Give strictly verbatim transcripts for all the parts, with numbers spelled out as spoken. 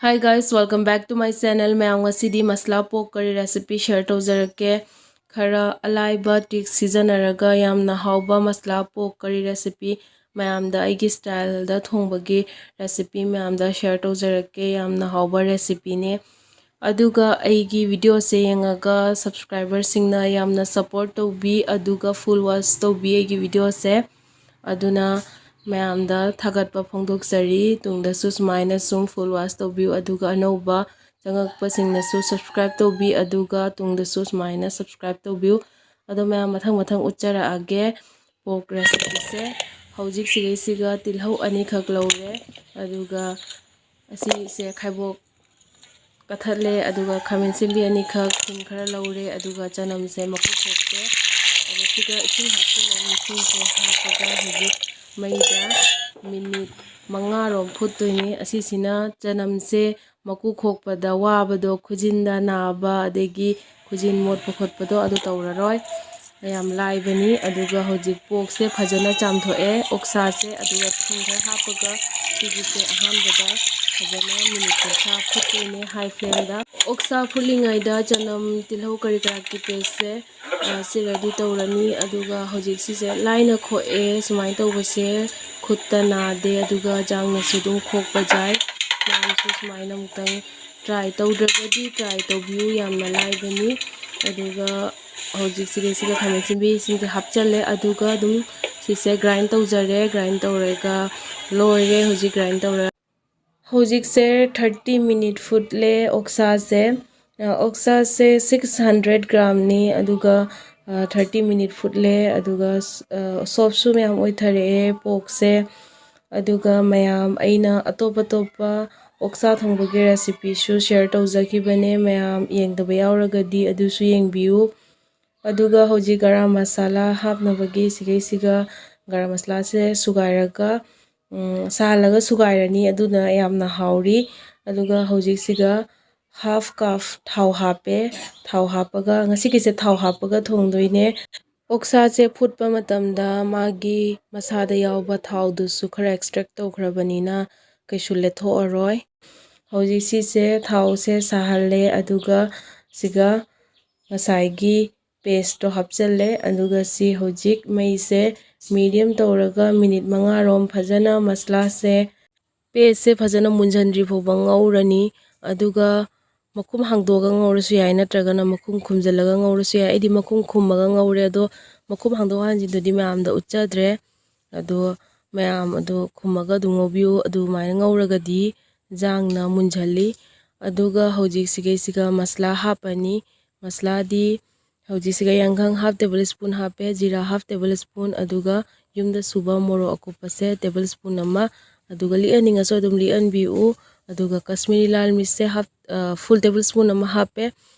Hi guys, welcome back to my channel. ꯃꯌꯥꯝ, ꯉꯁꯤꯗꯤ ꯃꯁꯂꯥ ꯄꯣꯛ ꯀꯔꯤ recipe share ꯇꯧꯖꯔꯛꯀꯦ꯫ ꯈꯔ ꯑꯂꯥꯏꯕ trick ꯁꯤꯖꯤꯟꯅꯔꯒ ꯌꯥꯝꯅ ꯍꯥꯎꯕ ꯃꯁꯂꯥ ꯄꯣꯛ ꯀꯔꯤ recipe ꯃꯌꯥꯝꯗ ꯑꯩꯒꯤ styleꯗ ꯊꯣꯡꯕꯒꯤ recipe ꯃꯌꯥꯝꯗ share ꯇꯧꯖꯔꯛꯀꯦ꯫ ꯌꯥꯝꯅ ꯍꯥꯎꯕ recipeꯅꯦ꯫ ꯑꯗꯨꯒ ꯑꯩꯒꯤ videoꯁꯦ ꯌꯦꯡꯉꯒ subscriberꯁꯤꯡꯅ ꯌꯥꯝꯅ support ꯇꯧꯕꯤ, ꯑꯗꯨꯒ full watch ꯇꯧꯕꯤ ꯑꯩꯒꯤ videoꯁꯦ꯫ ꯑꯗꯨꯅ ꯃꯌꯥꯝꯗ ꯊꯥꯒꯠꯄ ꯐꯣꯡꯗꯣꯛꯆꯔꯤ꯫ ꯇꯨꯡꯗꯁꯨ ꯁꯨꯃꯥꯏꯅ ꯁꯨꯝ full watch ꯇꯧꯕꯤꯌꯨ, ꯑꯗꯨꯒ ꯑꯅꯧꯕ ꯆꯪꯉꯛꯄꯁꯤꯡꯅꯁꯨ subscribe ꯇꯧꯕꯤ, ꯑꯗꯨꯒ ꯇꯨꯡꯗꯁꯨ ꯁꯨꯃꯥꯏꯅ subscribe ꯇꯧꯕꯤꯌꯨ꯫ ꯑꯗꯣ ꯃꯌꯥꯝ, ꯃꯊꯪ ꯃꯊꯪ ꯎꯠꯆꯔꯛꯑꯒꯦ pork recipeꯁꯦ꯫ ꯍꯧꯖꯤꯛ ꯁꯤꯒꯩꯁꯤꯒ ꯇꯤꯜꯍꯧ ꯑꯅꯤꯈꯛ ꯂꯧꯔꯦ, ꯑꯗꯨꯒ ꯑꯁꯤꯁꯦ ꯈꯥꯏꯕꯣꯛ ꯀꯛꯊꯠꯂꯦ, ꯑꯗꯨꯒ ꯈꯥꯃꯦꯟ ꯑꯁꯤꯟꯕꯤ ꯑꯅꯤꯈꯛ, ꯊꯨꯝ ꯈꯔ ꯂꯧꯔꯦ, ꯑꯗꯨꯒ ꯆꯅꯝꯁꯦ ꯃꯀꯨ ꯈꯣꯛꯇꯦ꯫ ꯑꯗꯣ ꯁꯤꯒ ꯏꯁꯤꯡ ꯍꯥꯞꯆꯤꯜꯂꯅꯤ꯫ ꯏꯁꯤꯡꯁꯦ ꯍꯥꯞꯄꯒ ꯍꯧꯖꯤꯛ ꯃꯩꯗ minute ꯃꯉꯥꯔꯣꯝ ꯐꯨꯠꯇꯣꯏꯅꯦ꯫ ꯑꯁꯤꯁꯤꯅ ꯆꯅꯝꯁꯦ ꯃꯀꯨ ꯈꯣꯛꯄꯗ ꯋꯥꯕꯗꯣ, ꯈꯨꯖꯤꯟꯗ ꯅꯥꯕ, ꯑꯗꯒꯤ ꯈꯨꯖꯤꯟ ꯃꯣꯠꯄ ꯈꯣꯠꯄꯗꯣ ꯑꯗꯨ ꯇꯧꯔꯔꯣꯏ꯫ ꯌꯥꯝ ꯂꯥꯏꯕꯅꯤ꯫ ꯑꯗꯨꯒ ꯍꯧꯖꯤꯛ porkꯁꯦ ꯐꯖꯅ ꯆꯥꯝꯊꯣꯛꯑꯦ, ꯑꯣꯛꯁꯥꯁꯦ, ꯑꯗꯨꯒ ꯊꯨꯝ ꯈꯔ ꯍꯥꯞꯄꯒ ꯁꯤꯒꯤꯁꯦ ꯑꯍꯥꯟꯕꯗ ꯐꯖꯅ minute ꯀꯨꯟꯊ꯭ꯔꯥ ꯐꯨꯠꯇꯣꯏꯅꯦ high flameꯗ꯫ ꯑꯣꯛꯁꯥ ꯐꯨꯠꯂꯤꯉꯩꯗ ꯆꯅꯝ, ꯇꯤꯜꯍꯧ ꯀꯔꯤ ꯀꯔꯥꯒꯤ pasteꯁꯦ, ꯑ, ꯁꯤ ready ꯇꯧꯔꯅꯤ꯫ ꯑꯗꯨꯒ ꯍꯧꯖꯤꯛ ꯁꯤꯁꯦ ꯂꯥꯏꯅ ꯈꯣꯛꯑꯦ꯫ ꯁꯨꯃꯥꯏꯅ ꯇꯧꯕꯁꯦ ꯈꯨꯠꯇ ꯅꯥꯗꯦ, ꯑꯗꯨꯒ ꯆꯥꯡꯅꯁꯨ ꯑꯗꯨꯝ ꯈꯣꯛꯄ ꯌꯥꯏ꯫ ꯃꯌꯥꯝꯁꯨ ꯁꯨꯃꯥꯏꯅ ꯑꯃꯨꯛꯇꯪ try ꯇꯧꯗ꯭ꯔꯒꯗꯤ try ꯇꯧꯕꯤꯌꯨ, ꯌꯥꯝꯅ ꯂꯥꯏꯕꯅꯤ꯫ ꯑꯗꯨꯒ ꯍꯧꯖꯤꯛ ꯁꯤꯒꯩꯁꯤꯒ ꯈꯥꯃꯦꯟ ꯑꯁꯤꯟꯕꯤꯁꯤꯡꯁꯦ ꯍꯥꯞꯆꯜꯂꯦ, ꯑꯗꯨꯒ ꯑꯗꯨꯝ ꯁꯤꯁꯦ grind ꯇꯧꯖꯔꯦ꯫ Grind ꯇꯧꯔꯒ ꯂꯣꯏꯔꯦ ꯍꯧꯖꯤꯛ grind ꯇꯧꯔꯒ꯫ ꯍꯧꯖꯤꯛꯁꯦ thirty minute ꯐꯨꯠꯂꯦ ꯑꯣꯛꯁꯥꯁꯦ꯫ ꯑ, ꯑꯣꯛꯁꯥꯁꯦ six hundred gramꯅꯤ, ꯑꯗꯨꯒ, ꯑ, thirty minute ꯐꯨꯠꯂꯦ, ꯑꯗꯨꯒ ꯁ-, ꯑ, softꯁꯨ ꯃꯌꯥꯝ ꯑꯣꯏꯊꯔꯛꯑꯦ porkꯁꯦ꯫ ꯑꯗꯨꯒ ꯃꯌꯥꯝ, ꯑꯩꯅ ꯑꯇꯣꯞ ꯑꯇꯣꯞꯄ ꯑꯣꯛꯁꯥ ꯊꯣꯡꯕꯒꯤ recipeꯁꯨ share ꯇꯧꯖꯈꯤꯕꯅꯦ, ꯃꯌꯥꯝ ꯌꯦꯡꯗꯕ ꯌꯥꯎꯔꯒꯗꯤ ꯑꯗꯨꯁꯨ ꯌꯦꯡꯕꯤꯌꯨ꯫ ꯑꯗꯨꯒ ꯍꯧꯖꯤꯛ ꯒꯔꯝ ꯃꯁꯥꯂꯥ ꯍꯥꯞꯅꯕꯒꯤ ꯁꯤꯒꯩꯁꯤꯒ ꯒꯔꯝ ꯃꯁꯥꯂꯥꯁꯦ ꯁꯨꯒꯥꯏꯔꯒ, ꯎꯝ, ꯁꯥꯍꯜꯂꯒ ꯁꯨꯒꯥꯏꯔꯅꯤ, ꯑꯗꯨꯅ ꯌꯥꯝꯅ ꯍꯥꯎꯔꯤ꯫ ꯑꯗꯨꯒ ꯍꯧꯖꯤꯛꯁꯤꯒ half cup ꯊꯥꯎ ꯍꯥꯞꯄꯦ꯫ ꯊꯥꯎ ꯍꯥꯞꯄꯒ, ꯉꯁꯤꯒꯤꯁꯦ ꯊꯥꯎ ꯍꯥꯞꯄꯒ ꯊꯣꯡꯗꯣꯏꯅꯦ꯫ ꯑꯣꯛꯁꯥꯁꯦ ꯐꯨꯠꯄ ꯃꯇꯝꯗ ꯃꯥꯒꯤ ꯃꯁꯥꯗ ꯌꯥꯎꯕ ꯊꯥꯎꯗꯨꯁꯨ ꯈꯔ extract ꯇꯧꯈ꯭ꯔꯕꯅꯤꯅ ꯀꯩꯁꯨ ꯂꯦꯠꯊꯣꯛꯑꯔꯣꯏ꯫ ꯍꯧꯖꯤꯛ ꯁꯤꯁꯦ ꯊꯥꯎꯁꯦ ꯁꯥꯍꯜꯂꯦ, ꯑꯗꯨꯒ ꯁꯤꯒ ꯉꯁꯥꯏꯒꯤ paste ꯇꯣ ꯍꯥꯞꯆꯜꯂꯦ꯫ ꯑꯗꯨꯒ ꯁꯤ ꯍꯧꯖꯤꯛ ꯃꯩꯁꯦ medium ꯇꯧꯔꯒ ꯃꯤꯅꯤꯠ ꯃꯉꯥꯔꯣꯝ ꯐꯖꯅ ꯃꯁꯂꯥꯁꯦ, paste ꯁꯦ ꯐꯖꯅ ꯃꯨꯟꯖꯟꯗ꯭ꯔꯤ ꯐꯥꯎꯕ ꯉꯧꯔꯅꯤ꯫ ꯑꯗꯨꯒ ꯃꯈꯨꯝ ꯍꯥꯡꯗꯣꯛꯑꯒ ꯉꯧꯔꯁꯨ ꯌꯥꯏ, ꯅꯠꯇ꯭ꯔꯒꯅ ꯃꯈꯨꯝ ꯈꯨꯝꯖꯤꯜꯂꯒ ꯉꯧꯔꯁꯨ ꯌꯥꯏ꯫ ꯑꯩꯗꯤ ꯃꯈꯨꯝ ꯈꯨꯝꯃꯒ ꯉꯧꯔꯦ꯫ ꯑꯗꯣ ꯃꯈꯨꯝ ꯍꯥꯡꯗꯣꯛ ꯍꯥꯡꯖꯤꯟꯗꯨꯗꯤ ꯃꯌꯥꯝꯗ ꯎꯠꯆꯗ꯭ꯔꯦ꯫ ꯑꯗꯣ ꯃꯌꯥꯝ ꯑꯗꯨ ꯈꯨꯝꯃꯒ ꯑꯗꯨꯝ ꯉꯧꯕꯤꯌꯨ꯫ ꯑꯗꯨꯃꯥꯏꯅ ꯉꯧꯔꯒꯗꯤ ꯏꯟꯖꯥꯡꯅ ꯃꯨꯟꯖꯜꯂꯤ꯫ ꯑꯗꯨꯒ ꯍꯧꯖꯤꯛ ꯁꯤꯒꯩꯁꯤꯒ ꯃꯁꯂꯥ ꯍꯥꯞꯄꯅꯤ꯫ ꯃꯁꯂꯥꯗꯤ ꯍꯧꯖꯤꯛ ꯁꯤꯒ ꯌꯥꯡꯈꯪ half table spoon ꯍꯥꯞꯄꯦ, ꯖꯤꯔꯥ half table spoon, ꯑꯗꯨꯒ ꯌꯨꯝꯗ ꯁꯨꯕ ꯃꯣꯔꯣꯛ ꯑꯀꯨꯞꯄꯁꯦ table spoon ꯑꯃ, ꯑꯗꯨꯒ ꯂꯤꯛꯍꯟꯅꯤꯡꯉꯁꯨ ꯑꯗꯨꯝ ꯂꯤꯛꯍꯟꯕꯤꯌꯨ꯫ ꯑꯗꯨꯒ ꯀꯥꯁꯃꯤꯔꯤ ꯂꯥꯜ ꯃꯤꯔꯆꯁꯦ half, ꯑ, full table spoon ꯑꯃ ꯍꯥꯞꯄꯦ꯫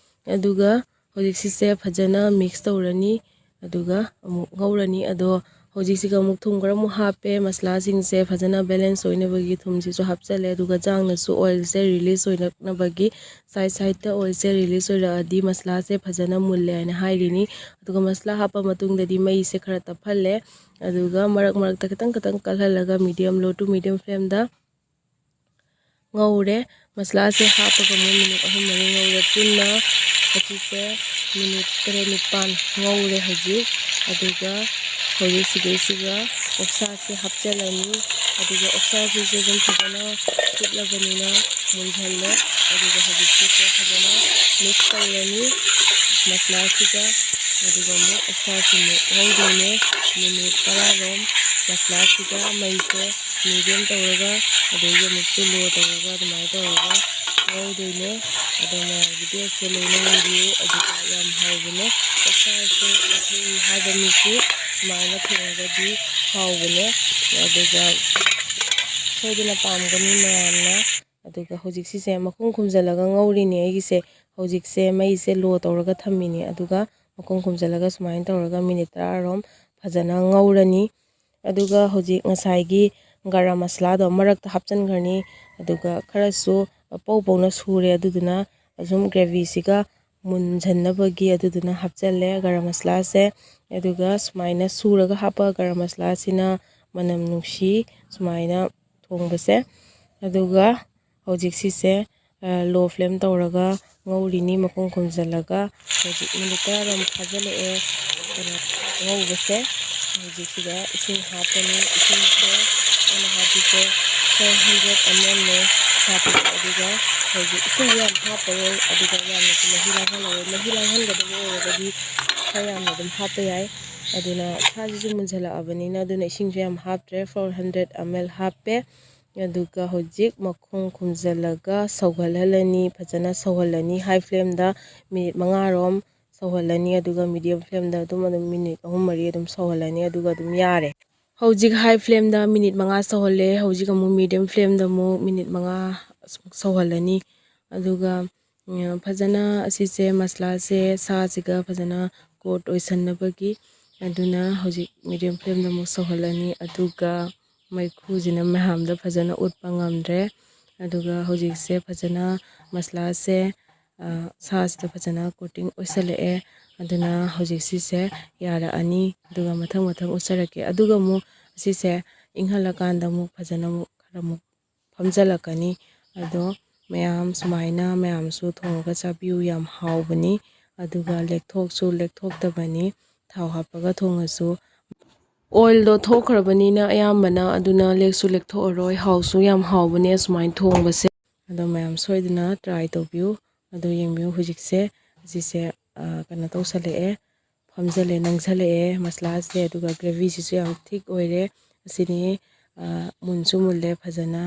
ꯑꯗꯨꯒ ꯍꯧꯖꯤꯛ ꯁꯤꯁꯦ ꯐꯖꯅ mix ꯇꯧꯔꯅꯤ, ꯑꯗꯨꯒ ꯑꯃꯨꯛ ꯉꯧꯔꯅꯤ꯫ ꯑꯗꯣ ꯍꯧꯖꯤꯛꯁꯤꯒ ꯑꯃꯨꯛ ꯊꯨꯝ ꯈꯔ ꯑꯃꯨꯛ ꯍꯥꯞꯄꯦ꯫ ꯃꯁꯂꯥꯁꯤꯡꯁꯦ ꯐꯖꯅ balance ꯑꯣꯏꯅꯕꯒꯤ ꯊꯨꯝꯁꯤꯁꯨ ꯍꯥꯞꯆꯜꯂꯦ꯫ ꯑꯗꯨꯒ ꯏꯟꯖꯥꯡꯅꯁꯨ oil ꯁꯦ release ꯑꯣꯏꯅꯕꯒꯤ side side ꯇ oil ꯁꯦ release ꯑꯣꯏꯔꯛꯑꯗꯤ ꯃꯁꯂꯥꯁꯦ ꯐꯖꯅ ꯃꯨꯜꯂꯦ ꯍꯥꯏꯅ ꯍꯥꯏꯔꯤꯅꯤ꯫ ꯑꯗꯨꯒ ꯃꯁꯂꯥ ꯍꯥꯞꯄ ꯃꯇꯨꯡꯗꯗꯤ ꯃꯩꯁꯦ ꯈꯔ ꯇꯞꯍꯜꯂꯦ꯫ ꯑꯗꯨꯒ ꯃꯔꯛ ꯃꯔꯛꯇ ꯈꯤꯇꯪ ꯈꯤꯇꯪ ꯀꯜꯍꯜꯂꯒ medium low to medium flame ꯗ ꯉꯧꯔꯦ꯫ ꯃꯁꯂꯥꯁꯦ ꯍꯥꯞꯄꯒ ꯑꯃꯨꯛ ꯃꯤꯅꯤꯠ ꯑꯍꯨꯝ ꯃꯔꯤ ꯉꯧꯔꯦ꯫ ꯄꯨꯟꯅ ꯑꯁꯤꯁꯦ ꯃꯤꯅꯤꯠ ꯇꯔꯦꯠ ꯅꯤꯄꯥꯜ ꯉꯧꯔꯦ ꯍꯧꯖꯤꯛ꯫ ꯑꯗꯨꯒ ꯍꯧꯖꯤꯛ ꯁꯤꯗꯩꯁꯤꯗ ꯑꯣꯛꯁꯥꯁꯦ ꯍꯥꯞꯆꯤꯜꯂꯅꯤ꯫ ꯑꯗꯨꯒ ꯑꯣꯛꯁꯥꯁꯤꯁꯨ ꯑꯗꯨꯝ ꯐꯖꯅ ꯐꯨꯠꯂꯕꯅꯤꯅ ꯃꯨꯟꯍꯜꯂꯦ꯫ ꯑꯗꯨꯒ ꯍꯧꯖꯤꯛꯀꯤꯁꯦ ꯐꯖꯅ mix ꯇꯧꯔꯅꯤ ꯃꯁꯂꯥꯁꯤꯒ꯫ ꯑꯗꯨꯒ ꯑꯃꯨꯛ ꯑꯣꯛꯁꯥꯁꯤ ꯑꯃꯨꯛ ꯉꯧꯗꯣꯏꯅꯦ꯫ ꯃꯤꯅꯤꯠ ꯇꯔꯥꯔꯣꯝ ꯃꯁꯂꯥꯁꯤꯒ ꯃꯩꯁꯦ medium ꯇꯧꯔꯒ, ꯑꯗꯒꯤ ꯑꯃꯨꯛꯁꯨ low ꯇꯧꯔꯒ ꯑꯗꯨꯃꯥꯏꯅ ꯇꯧꯔꯒ ꯉꯧꯗꯣꯏꯅꯦ꯫ ꯑꯗꯣ ꯃꯌꯥꯝ video ꯁꯦ ꯂꯣꯏꯅ ꯌꯦꯡꯕꯤꯌꯨ, ꯑꯗꯨꯒ ꯌꯥꯝ ꯍꯥꯎꯕꯅꯦ꯫ ꯑꯣꯛꯁꯥꯁꯦ ꯃꯈꯜ ꯍꯥꯏꯕ ꯃꯤꯁꯨ ꯁꯨꯃꯥꯏꯅ ꯊꯣꯡꯉꯒꯗꯤ ꯍꯥꯎꯕꯅꯦ꯫ ꯑꯗꯨꯒ ꯁꯣꯏꯗꯅ ꯄꯥꯝꯒꯅꯤ ꯃꯌꯥꯝꯅ꯫ ꯑꯗꯨꯒ ꯍꯧꯖꯤꯛ ꯁꯤꯁꯦ ꯃꯈꯨꯝ ꯈꯨꯝꯖꯤꯜꯂꯒ ꯉꯧꯔꯤꯅꯦ ꯑꯩꯒꯤꯁꯦ꯫ ꯍꯧꯖꯤꯛꯁꯦ ꯃꯩꯁꯦ low ꯇꯧꯔꯒ ꯊꯝꯃꯤꯅꯦ꯫ ꯑꯗꯨꯒ ꯃꯈꯨꯝ ꯈꯨꯝꯖꯤꯜꯂꯒ ꯁꯨꯃꯥꯏꯅ ꯇꯧꯔꯒ ꯃꯤꯅꯤꯠ ꯇꯔꯥꯔꯣꯝ ꯐꯖꯅ ꯉꯧꯔꯅꯤ꯫ ꯑꯗꯨꯒ ꯍꯧꯖꯤꯛ ꯉꯁꯥꯏꯒꯤ ꯒꯔꯝ ꯃꯁꯂꯥꯗꯣ ꯃꯔꯛꯇ ꯍꯥꯞꯆꯤꯟꯈ꯭ꯔꯅꯤ꯫ ꯑꯗꯨꯒ ꯈꯔꯁꯨ ꯄꯧ ꯄꯧꯅ ꯁꯨꯔꯦ, ꯑꯗꯨꯗꯨꯅ ꯑꯁꯨꯝ gravy ꯁꯤꯒ ꯃꯨꯟꯁꯤꯟꯅꯕꯒꯤ ꯑꯗꯨꯗꯨꯅ ꯍꯥꯞꯆꯜꯂꯦ ꯒꯔꯝ ꯃꯁꯂꯥꯁꯦ꯫ ꯑꯗꯨꯒ ꯁꯨꯃꯥꯏꯅ ꯁꯨꯔꯒ ꯍꯥꯞꯄ ꯒꯔꯝ ꯃꯁꯂꯥꯁꯤꯅ ꯃꯅꯝ ꯅꯨꯡꯁꯤ ꯁꯨꯃꯥꯏꯅ ꯊꯣꯡꯕꯁꯦ꯫ ꯑꯗꯨꯒ ꯍꯧꯖꯤꯛ ꯁꯤꯁꯦ ꯂꯣ ꯐ꯭ꯂꯦꯝ ꯇꯧꯔꯒ ꯉꯧꯔꯤꯅꯤ꯫ ꯃꯈꯨꯝ ꯈꯨꯝꯖꯤꯜꯂꯒ ꯍꯧꯖꯤꯛ ꯃꯤꯅꯤꯠ ꯇꯔꯥꯔꯣꯝ ꯐꯥꯖꯤꯜꯂꯛꯑꯦ ꯀꯩꯅꯣ ꯉꯧꯕꯁꯦ꯫ ꯍꯧꯖꯤꯛꯁꯤꯗ ꯏꯁꯤꯡ ꯍꯥꯞꯄꯅꯤ꯫ ꯏꯁꯤꯡꯁꯦ ꯑꯩꯅ ꯍꯥꯞꯄꯤꯁꯦ ꯐꯣꯔ ꯍꯟꯗ꯭ꯔꯦꯠ ꯑꯦꯝ ꯑꯦꯜꯅꯦ ꯍꯥꯞꯄꯤꯁꯦ꯫ ꯑꯗꯨꯒ ꯍꯧꯖꯤꯛ ꯏꯁꯤꯡꯁꯦ ꯌꯥꯝ ꯍꯥꯞꯄꯔꯣꯏ, ꯑꯗꯨꯒ ꯌꯥꯝꯅꯁꯨ ꯃꯍꯤ ꯂꯥꯡꯍꯜꯂꯔꯣꯏ꯫ ꯃꯍꯤ ꯂꯥꯡꯍꯟꯒꯗꯕ ꯑꯣꯏꯔꯒꯗꯤ ꯈꯔ ꯌꯥꯝꯅ ꯑꯗꯨꯝ ꯍꯥꯞꯄ ꯌꯥꯏ꯫ ꯑꯗꯨꯅ ꯁꯥꯁꯤꯁꯨ ꯃꯨꯟꯁꯤꯜꯂꯛꯑꯕꯅꯤꯅ ꯑꯗꯨꯅ ꯏꯁꯤꯡꯁꯨ ꯌꯥꯝ ꯍꯥꯞꯇ꯭ꯔꯦ, ꯐꯣꯔ ꯍꯟꯗ꯭ꯔꯦꯠ ꯑꯦꯝ ꯑꯦꯜ ꯍꯥꯞꯄꯦ꯫ ꯑꯗꯨꯒ ꯍꯧꯖꯤꯛ ꯃꯈꯨꯝ ꯈꯨꯝꯖꯤꯜꯂꯒ ꯁꯧꯒꯠꯍꯜꯂꯅꯤ, ꯐꯖꯅ ꯁꯧꯍꯜꯂꯅꯤ꯫ ꯍꯥꯏ ꯐ꯭ꯂꯦꯝꯗ ꯃꯤꯅꯤꯠ ꯃꯉꯥꯔꯣꯝ ꯁꯧꯍꯜꯂꯅꯤ, ꯑꯗꯨꯒ ꯃꯤꯗꯤꯌꯝ ꯐ꯭ꯂꯦꯝꯗ ꯑꯗꯨꯝ ꯑꯗꯨꯝ ꯃꯤꯅꯤꯠ ꯑꯍꯨꯝ ꯃꯔꯤ ꯑꯗꯨꯝ ꯁꯧꯍꯜꯂꯅꯤ, ꯑꯗꯨꯒ ꯑꯗꯨꯝ ꯌꯥꯔꯦ꯫ ꯍꯧꯖꯤꯛ ꯍꯥꯏ ꯐ꯭ꯂꯦꯝꯗ ꯃꯤꯅꯤꯠ ꯃꯉꯥ ꯁꯧꯍꯜꯂꯦ꯫ ꯍꯧꯖꯤꯛ ꯑꯃꯨꯛ ꯃꯤꯗꯤꯌꯝ ꯐ꯭ꯂꯦꯝꯗ ꯑꯃꯨꯛ ꯃꯤꯅꯤꯠ ꯃꯉꯥ ꯑꯃꯨꯛ ꯁꯧꯍꯜꯂꯅꯤ꯫ ꯑꯗꯨꯒ ꯎꯝ, ꯐꯖꯅ ꯑꯁꯤꯁꯦ ꯃꯁꯂꯥꯁꯦ ꯁꯥꯁꯤꯒ ꯐꯖꯅ ꯀꯣꯠ ꯑꯣꯏꯁꯟꯅꯕꯒꯤ꯫ ꯑꯗꯨꯅ ꯍꯧꯖꯤꯛ ꯃꯤꯗꯤꯌꯝ ꯐ꯭ꯂꯦꯝꯗ ꯑꯃꯨꯛ ꯁꯧꯍꯜꯂꯅꯤ꯫ ꯑꯗꯨꯒ ꯃꯩꯈꯨꯁꯤꯅ ꯃꯌꯥꯝꯗ ꯐꯖꯅ ꯎꯠꯄ ꯉꯝꯗ꯭ꯔꯦ꯫ ꯑꯗꯨꯒ ꯍꯧꯖꯤꯛꯁꯦ ꯐꯖꯅ ꯃꯁꯂꯥꯁꯦ ꯁꯥꯁꯤꯗ ꯐꯖꯅ ꯀꯣꯇꯤꯡ ꯑꯣꯏꯁꯜꯂꯛꯑꯦ꯫ ꯑꯗꯨꯅ ꯍꯧꯖꯤꯛ ꯁꯤꯁꯦ ꯌꯥꯔꯛꯑꯅꯤ꯫ ꯑꯗꯨꯒ ꯃꯊꯪ ꯃꯊꯪ ꯎꯠꯆꯔꯛꯀꯦ꯫ ꯑꯗꯨꯒ ꯑꯃꯨꯛ ꯁꯤꯁꯦ ꯏꯪꯍꯜꯂꯀꯥꯟꯗ ꯑꯃꯨꯛ ꯐꯖꯅ ꯑꯃꯨꯛ ꯈꯔ ꯑꯃꯨꯛ ꯐꯝꯖꯜꯂꯛꯀꯅꯤ꯫ ꯑꯗꯣ ꯃꯌꯥꯝ ꯁꯨꯃꯥꯏꯅ ꯃꯌꯥꯝꯁꯨ ꯊꯣꯡꯉꯒ ꯆꯥꯕꯤꯌꯨ, ꯌꯥꯝ ꯍꯥꯎꯕꯅꯤ꯫ ꯑꯗꯨꯒ ꯂꯦꯛꯊꯣꯛꯁꯨ ꯂꯦꯛꯊꯣꯛꯇꯕꯅꯤ, ꯊꯥꯎ ꯍꯥꯞꯄꯒ ꯊꯣꯡꯉꯁꯨ꯫ ꯑꯣꯏꯜꯗꯣ ꯊꯣꯛꯈ꯭ꯔꯕꯅꯤꯅ ꯑꯌꯥꯝꯕꯅ, ꯑꯗꯨꯅ ꯂꯦꯛꯁꯨ ꯂꯦꯛꯊꯣꯛꯑꯔꯣꯏ꯫ ꯍꯥꯎꯁꯨ ꯌꯥꯝ ꯍꯥꯎꯕꯅꯦ ꯑꯁꯨꯃꯥꯏꯅ ꯊꯣꯡꯕꯁꯦ꯫ ꯑꯗꯣ ꯃꯌꯥꯝ ꯁꯣꯏꯗꯅ ꯇ꯭ꯔꯥꯏ ꯇꯧꯕꯤꯌꯨ꯫ ꯑꯗꯣ ꯌꯦꯡꯕꯤꯌꯨ, ꯍꯧꯖꯤꯛꯁꯦ ꯑꯁꯤꯁꯦ ꯀꯩꯅꯣ ꯇꯧꯁꯜꯂꯛꯑꯦ, ꯐꯝꯖꯜꯂꯦ, ꯅꯪꯁꯜꯂꯛꯑꯦ꯫ ꯃꯁꯂꯥꯁꯦ ꯑꯗꯨꯒ ꯒ꯭ꯔꯦꯚꯤꯁꯤꯁꯨ ꯌꯥꯝ ꯊꯤꯛ ꯑꯣꯏꯔꯦ꯫ ꯑꯁꯤꯅꯤ꯫ ꯃꯨꯟꯁꯨ ꯃꯨꯜꯂꯦ ꯐꯖꯅ꯫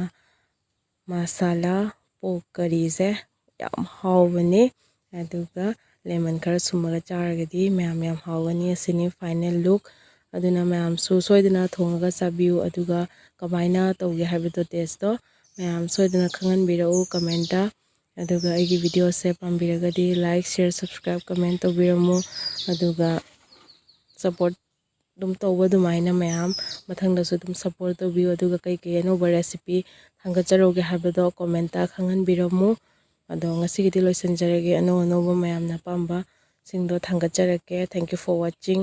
ꯃꯁꯥꯂꯥ ꯄꯣꯛ ꯀꯔꯤꯁꯦ ꯌꯥꯝ ꯍꯥꯎꯕꯅꯦ꯫ ꯑꯗꯨꯒ ꯂꯦꯃꯟ ꯈꯔ ꯁꯨꯝꯃꯒ ꯆꯥꯔꯒꯗꯤ ꯃꯌꯥꯝ ꯌꯥꯝ ꯍꯥꯎꯒꯅꯤ꯫ ꯑꯁꯤꯅꯤ ꯐꯥꯏꯅꯦꯜ ꯂꯨꯛ꯫ ꯑꯗꯨꯅ ꯃꯌꯥꯝꯁꯨ ꯁꯣꯏꯗꯅ ꯊꯣꯡꯉꯒ ꯆꯥꯕꯤꯌꯨ꯫ ꯑꯗꯨꯒ ꯀꯃꯥꯏꯅ ꯇꯧꯒꯦ ꯍꯥꯏꯕꯗꯣ, ꯇꯦꯁꯇꯣ ꯃꯌꯥꯝ ꯁꯣꯏꯗꯅ ꯈꯪꯍꯟꯕꯤꯔꯛꯎ ꯀꯃꯦꯟꯇ꯫ ꯑꯗꯨꯒ ꯑꯩꯒꯤ ꯚꯤꯗꯤꯑꯣꯁꯦ ꯄꯥꯝꯕꯤꯔꯒꯗꯤ ꯂꯥꯏꯛ, ꯁꯤꯌꯔ, ꯁꯕꯁꯀ꯭ꯔꯥꯏꯕ, ꯀꯃꯦꯟ ꯇꯧꯕꯤꯔꯝꯃꯨ꯫ ꯑꯗꯨꯒ ꯁꯞꯄꯣꯔꯠ ꯑꯗꯨꯝ ꯇꯧꯕ ꯑꯗꯨꯃꯥꯏꯅ ꯃꯌꯥꯝ ꯃꯊꯪꯗꯁꯨ ꯑꯗꯨꯝ ꯁꯞꯄꯣꯔꯠ ꯇꯧꯕꯤꯌꯨ꯫ ꯑꯗꯨꯒ ꯀꯩꯀꯩ ꯑꯅꯧꯕ ꯔꯦꯁꯤꯄꯤ ꯊꯥꯡꯒꯠꯆꯔꯧꯒꯦ ꯍꯥꯏꯕꯗꯣ ꯀꯣꯃꯦꯟꯇ ꯈꯪꯍꯟꯕꯤꯔꯝꯃꯨ꯫ ꯑꯗꯣ ꯉꯁꯤꯒꯤꯗꯤ ꯂꯣꯏꯁꯤꯟꯖꯔꯒꯦ꯫ ꯑꯅꯧ ꯑꯅꯧꯕ ꯃꯌꯥꯝꯅ ꯑꯄꯥꯝꯕꯁꯤꯡꯗꯣ ꯊꯥꯡꯒꯠꯆꯔꯛꯀꯦ꯫ Thank you for watching꯫